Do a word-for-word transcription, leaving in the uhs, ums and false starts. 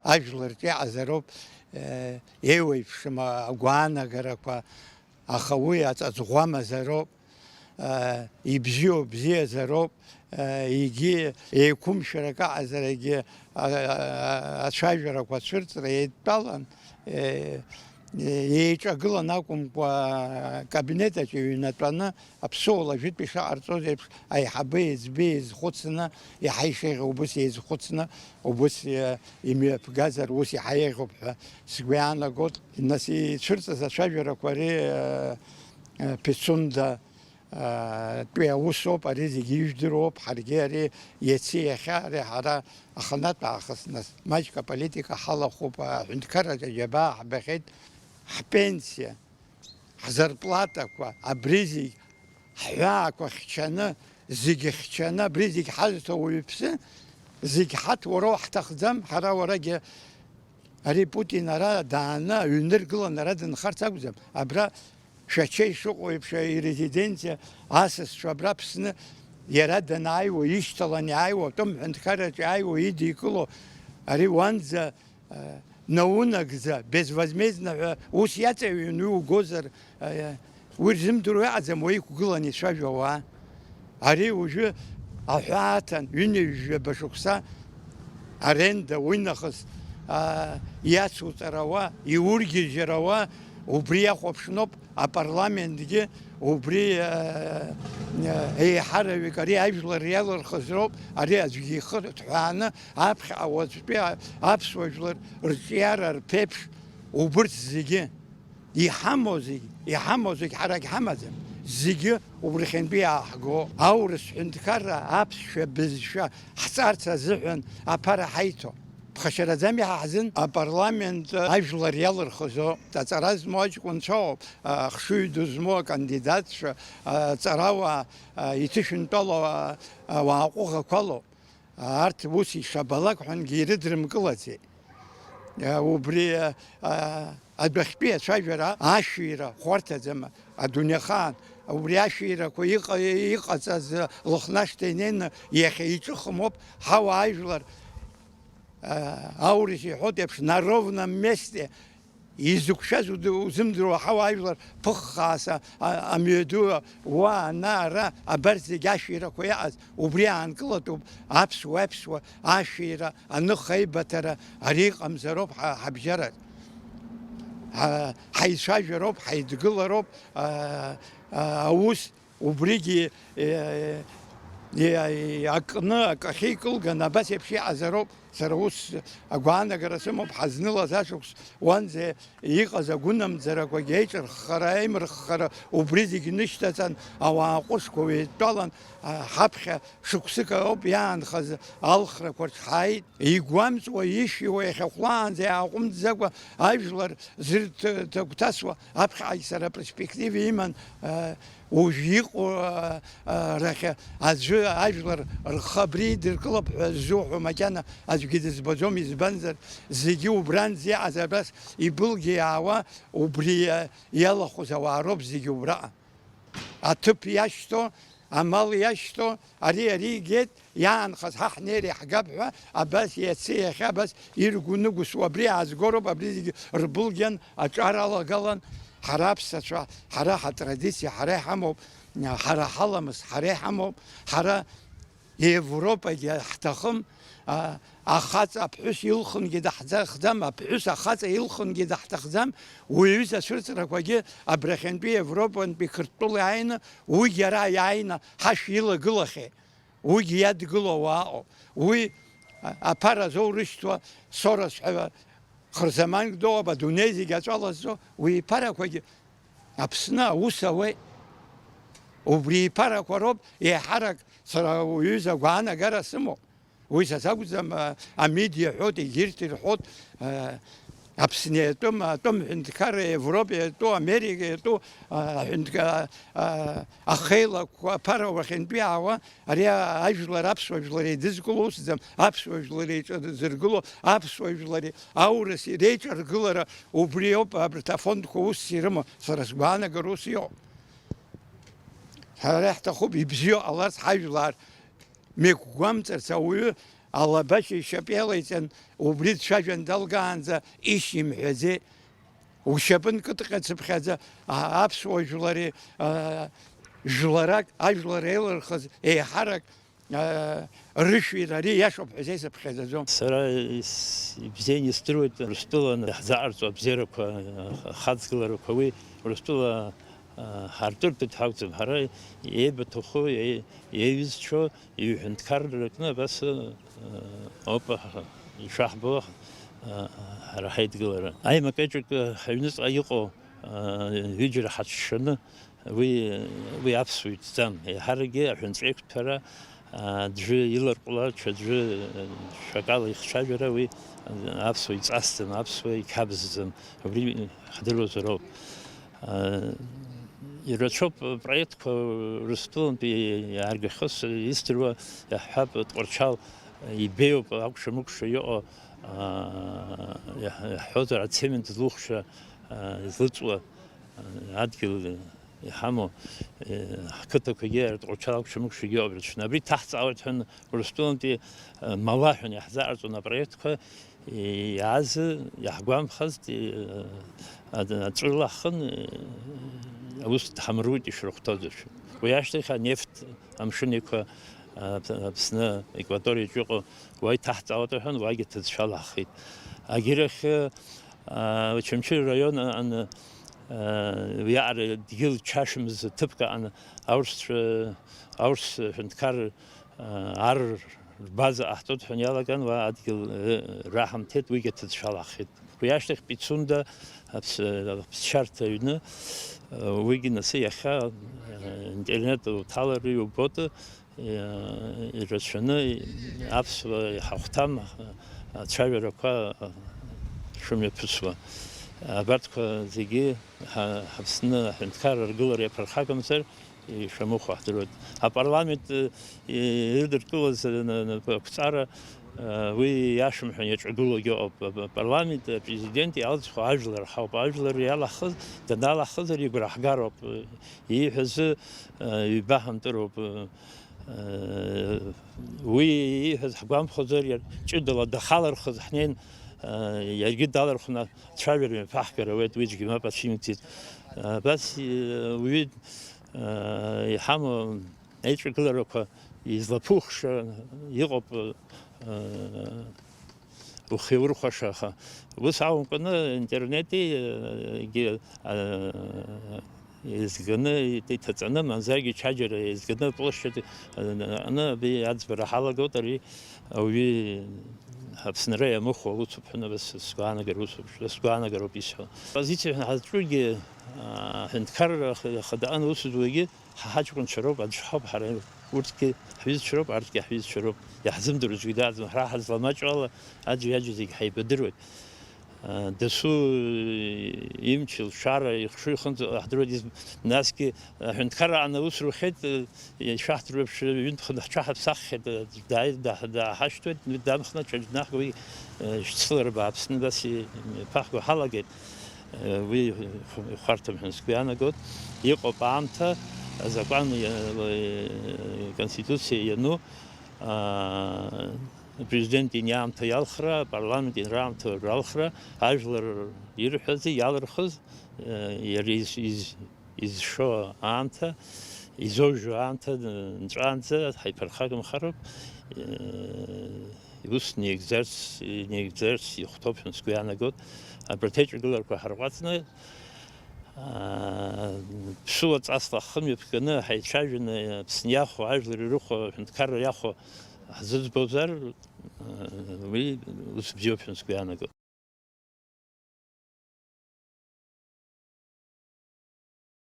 Ажәлар ҿиаазароуп, еиуеиԥшым агәаанагарақәа, аха уи аҵаҵӷәамазароуп, ибзиоу бзиазароуп, егьи еиқәымшәарак аҟазарагьы ацәажәарақәа ацәырҵра еидтәалан, еиҿагылан акәымкәа, акабинет аҿы иҩнатәаны аԥсуала жәытә ишаҟарҵоз еиԥш, аиҳабы еиҵбы еизхәыцны, иаҳа ишеиӷьу убыс еизхәыцны, убыс имҩаԥгазар, ус иаҳа еиӷьуп ҳәа сгәы иаанагоит. Нас ицәырҵыз ацәажәарақәа ари Пицунда тәи аус ауп, ари зегьы ижәдыруоуп, ҳаргьы ари иаци иахьа ари ҳара аханатә аахыс, нас маҷк аполитика ҳалахәуп, аҳәынҭқарраҿы аџьабаа ҳбахьеит, ҳпенсиа, ҳзарплатақәа, абри зегь ҳҳәаақәа хьчаны, зегьы хьчаны, абри зегь ҳазҭо уаҩԥсы, зегь ҳаҭ уароу ҳҭахӡам, ҳара уарагьы. Ари Путин ара дааны, аҩны ргыланы ара дынхарц акәӡам. Абра Шәача ишыҟоу еиԥш, ирезиденциа асасцәа абра Аԥсны иара данааиуа, ишьҭалан иааиуа, атәым ҳәынҭқарраҿы иааиуа, идикыло, ари уанӡа, а, наунагӡа, безвозмездно ҳәа ус иаҵаҩын, уи угозар, а, уи рзымдыруа иҟаӡам, уа иқәгыланы ицәажәо ауаа. Ари уажәы аҳәааҭан, ҩынҩажәаба шықәса аренда, уинахыс, а, иацуҵарауа, иургьежьрауа, убри иахәаԥшноуп апарламентгьы, убри, а, а, еиҳараҩык ари ажәлар иалырхыз роуп, ари аӡәгьы ихы ҭҳәааны аԥхьаҟа уаҵәтәи а-, аԥсуа жәлар рҿиара рԥеиԥш убырҭ зегьы. Иҳамоу зегь, иҳамоу зегь ҳарагь ҳамаӡам, зегьы убрахьынтәи иааҳго. Аурыс ҳәынҭқарра, аԥсшәа бызшәа ҳҵарц азыҳәан аԥара ҳаиҭо. Ԥхашьараӡам иаҳа ҳзын апарламент ажәлар иалырхызо, аҵара змоу аҷкәынцәоуп, ахшыҩ ду змоу акандидатцәа, аҵарауаа, иҭышәынтәалоу ауаа ҟәыӷақәалоуп. Арҭ ус ишабалак ҳәангьы ирыдрымкылаӡеит. Убри, а, адәахьтәи ацәажәара ашәира хәарҭаӡам адунеихаан. Убри ашәирақәа иҟа-, иҟаҵаз Лыхнашҭа инеины иахьа иҿыхымоуп ҳауаажәлар, а, аурыс иҳәоит еиԥш, на ровном месте. Изықәшәаз уд-, узымдыруа ҳауаажәлар ԥыххааса, а, амҩаду уа, ана, ара, абарҭ зегь ашәирақәа иаҟаз, убри аанкылатәуп аԥсуа-аԥсуа ашәира, аныха аибаҭара, ари иҟамзароуп ҳа-, ҳабжьарак. Ҳа-, ҳаицәажәароуп, ҳаидгылароуп, а, а, аус, убригьы, е, е, акны, акы ахьеикылганы, абас еиԥш иҟазароуп. Сара ус агәаанагара сымоуп, ҳазнылаз ашықәс уанӡа иҟаз агәынамӡарақәагьы, аиҿырххара, аимырххара, убри зегь нышьҭаҵан, ауаа ҟәышқәа уеидтәалан, а, ҳаԥхьа шықәсык ауп иаанхаз алхрақәа рҿы ҳааит. Игәамҵуа, ишәиуа, иахьахәлаанӡа иааҟәымҵӡакәа ажәлар зырҭ-, ҭагәҭасуа, аԥхьаҟагь сара аперспектива иман, а, уажә иҟоу, а, а, рахь аӡәы ажәлар рхы абри идыркылап ҳәа ззуҳәо макьана аӡәгьы дызбаӡом, избанзар, зегьы убранӡа иҟаз абас ибылгьа иаауа, убри иа-, иалахәыз ауаа роуп зегьы убраҟа. Аҭыԥ иашьҭоу, амал иашьҭоу, ари, ари игеит, иаанхаз ҳа ҳнеир иаҳгап ҳәа, абас иацы иахьа абас иргәы ныгәысуа абри аазгоуроуп, абри зегьы рбылгьан аҿар алагалан, ҳара аԥсацәа, ҳара ҳатрадициа, ҳара иҳамоуп, ҳара ҳаламыс, ҳара иҳамоуп, ҳара Европагьы ҳҭахым, а, ахаҵа аԥҳәыс илхынгьы даҳҭахӡам, аԥҳәыс ахаҵа илхынгьы даҳҭахӡам, уи аҩыза ацәырҵрақәагьы абрахьынтәи Европантәи Қырҭтәыла иааины, уигьы ара иааины ҳашә илагылахьеит. Уигьы иадгылоу ауаа ыҟоуп. Уи, а, аԥара зоурышьҭуа Сорос ҳәа хырзаманк дууп, адунеи зегь аҵәа лазҵо, уи иԥарақәагьы Аԥсны аус ауеит. Убри иԥарақәа роуп еиҳарак сара уҩыза агәаанагара сымоуп. Уи са сакәӡам, а, амедиа ҳәоит, егьырҭ ирҳәоит, а, Аԥсны иатәым, атәым ҳәынҭқарра, Европа иатәу, Америка иатәу, а, аҳәынҭка-, а, ахеилакқәа аԥара уахьынтәи аауа, ари ажәлар, аԥсуа жәлар еидызкыло усӡам, аԥсуа жәлар еиҿадыргыло, аԥсуа жәлари аурыси реиҿаргылара убри ауп, абарҭ афондқәа усс ирымоу, сара сгәаанагара ус иҟоуп. Ҳара иаҳҭахуп ибзиоу ҟаларц ҳажәлар, меигәгәамҵырц ауаҩы Алабашьа ишьапы иалеиҵан, убри дцәажәан далгаанӡа ишьимҳәаӡеи, ушьапы нкыдҟьацыԥхьаӡа, а, аԥсуа жәлари, а, жәларак, ажәлар еилырхыз еиҳарак, а, рышәира ари иашоуп ҳәа сеицыԥхьаӡаӡом. Сара ис-, ибзианы исдыруеит Урыстәылан иаҳзааҟарҵо абзиарақәа, ахаҵгыларақәа, уи Урыстәыла, а, ҳартәыртәит ҳакәӡам, ҳара еибаҭаху, е-, еиҩызцәоу, иҩҳәынҭқарра рыҟны абас, э, ауп ишаҳбо, э, ҳара ҳаидгылара. Аимак-еиҿак ҳаҩныҵҟа иҟоу, э, ҩыџьара ҳаҽшаны уи, уи аԥсуа итәӡам. Еиҳаракгьы аҳәынҵәеиқәҭәара, э, аӡәы иларҟәла, ҽаӡәы, э, шәакала ихцәажәара уи, э, аԥсуа иҵасӡам, аԥсуа иқьабзӡам. Убри ҳдыруазароуп. Ирацәоуп апроектқәа Урыстәылантәи иааргахьоу, исдыруа, иаҳҳәап, Тҟәарчал ибеиоуп акәша-мыкәша иҟоу, иаҳ-, иаҳҳәозар, ацемент злухша, излыҵуа адгьыл иҳамоу, ҳқыҭақәагьы Тҟәарчал акәша-мыкәшагьы ыҟоуп ирацәаны. Абри ҭаҳҵаауеит ҳәа Урыстәылантәи малаҳәан иаҳзааҟарҵон апроектқәа, иааз иаҳгәамԥхазт, ад-, аҵәыла ҳхын, аус дҳамруит ишрыхәҭоу аӡәы. Уи ашьҭахь анефт амшын еиқәа, а, Аԥсны екваториаҿ иҟоу уа иҭаҳҵаауеит рҳәан, уагьы ҭыӡшәала ҳхит. Агьырахь, а, Очамчыра раион аҟны, а, уиаҟара дгьыл чашамыз ҭыԥк аҟны аурсцәа, аурс ҳәынҭқар, а, ар рбаза ҟаҳҵоит ҳәа иалаган, уа адгьыл, э, раҳамҭеит, уигьы ҭыӡшәала ҳхит. Уи ашьҭахь Пицунда аԥс-, аԥсшьарҭа аҩны, э, уигьы насы иахьа, э, интернет уҭалар иубоит, э, ирацәаны аԥсуа иҳахәҭам, э, ацәажәарақәа, э, шымҩаԥысуа. Абарҭқәа зегьы ҳа-, ҳаԥсны аҳәынҭқарра аргылара иаԥырхагамзар, ишамыхәо ҳдыруеит. Апарламент, э, ирыдыркылаз, э, на-, на-, ақәҵара, э, уи иашамҳәан иаҿагылогьы ыҟоуп. Ап-, апарламент, апрезидент иалҵхо ажәлар ҳауп. Ажәлар иалахыз, даналахызар игәра ҳгароуп. Ииҳәазы, э, ҩба ҳамтыроуп. Э, уи ииҳәаз ҳгәамԥхозар, иар-, ҷыдала дахалархыз ҳнеин, э, иаргьы далархәны ацәажәара мҩаԥаҳгар ауеит, уи аӡәгьы мап ацәимҵит. Абас, э, уаҩы Иҳамоу аиҿагыларақәа излаԥухша иҟоуп, ухы иаурхәаша, аха ус акәымкәаны, интернети, егьи, еизганы иҭаҵаны, мамзаргьы ачаџьара еизганы аплощадь аҟны абри аӡбара ҳалагоит, ари ауаҩы Аԥсынра иамыхәо усуп ҳәа сгәаанагар усуп, сгәаанагароуп исҳәо. Оппозициа ҳәа ҳазҿугьы, аҳәынҭқарра ахада аус зуагьы ҳа ҳаҷкәынцәа роуп, аӡә ҳауп ҳара, урҭгьы ҳҩызцәа роуп, арҭгьы ҳҩызцәа роуп, иаҳзымдыруа аӡәгьы дааӡам, ҳара ҳазламаҷуала аӡәи-аӡәи зегь ҳаибадыруеит. Дасу имч, илшара, ихшыҩ хынтә ҳдыруеит, насгьы аҳәынҭқарра аус рухьеит, ишәаҳдыруеиԥш, ҩынтә-хынтә ҳҽаҳаԥсаххьеит, дааи-, даа-, дааҳашьҭуеит, дамхны ҽаӡә днаҳго, уи, шәцылара бааԥсны, абас иԥаҳго ҳалагеит. Уи ихәарҭам ҳәа сгәы иаанагоит. Иҟоуп аамҭа, азакәан, Конституциа иану, апрезидент ианиаамҭа иалхра, апарламент ианиаамҭа ралхра, ажәлар ирҳәази иалырхыз, иара из-, из-, изшо аамҭа, изоужьу аамҭа нҵәаанӡа ҳаиԥырхагамхароуп. Ус неигӡарц, неигӡарц ихәҭоуп ҳәа сгәы иаанагоит. Абарҭ аиҿагыларақәа ҳарҟәаҵны, аа, ԥсуа ҵасла ҳхы мҩаԥганы, ҳаицәажәаны, Аԥсны иахәо, ажәлар ирыхәо, аҳәынҭқарра иахәо ҳзыӡбозар, уи ус бзиоуп ҳәа сгәы иаанагоит.